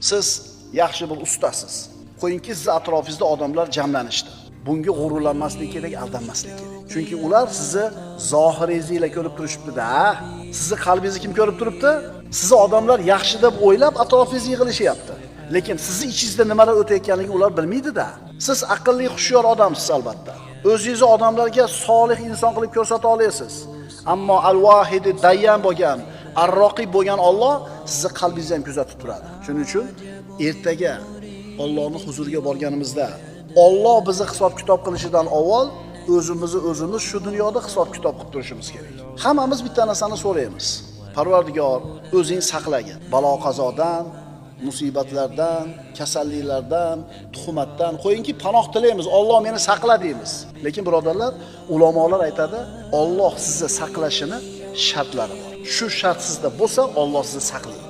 Siz yaxshi bir ustasiz. Qo'yingki, siz atrofingizda odamlar jamlanishdi. Bunga g'ururlanmaslik kerak, aldanmaslik kerak. Chunki ular sizni zohiringizni ila ko'rib turishibdi-da. Sizni qalbingizni kim ko'rib turibdi? Sizni odamlar yaxshi deb o'ylab atrofingizga yig'ilishyapti. Lekin sizni ichingizda nimalar o'tayotganligini ular bilmaydi-da. Siz aqlli, hushyor odamsiz albatta. O'zingizni odamlarga solih inson qilib ko'rsata olasiz. Ammo al-Vahidi dayyan bo'lgan, ar-Roqib bo'lgan Alloh sizni qalbingizni ham kuzatib turadi. Shuning uchun ertaga Allohning huzuriga borganimizda Alloh bizni hisob-kitob qilishidan avval o'zimizni o'zimiz shu dunyoda hisob-kitob qilib turishimiz kerak. Hammamiz bitta narsani so'raymiz. Parvardigor, o'zing saqlagin. Balo qazodan, musibatlardan, kasalliklardan, tuhmatdan qo'yingki panoh tilaymiz. Alloh meni saqla deymiz. Lekin birodarlar, ulamolar aytadi, Alloh sizni saqlashini shartlari bor. Shu shart sizda bo'lsa, Alloh sizni saqlaydi.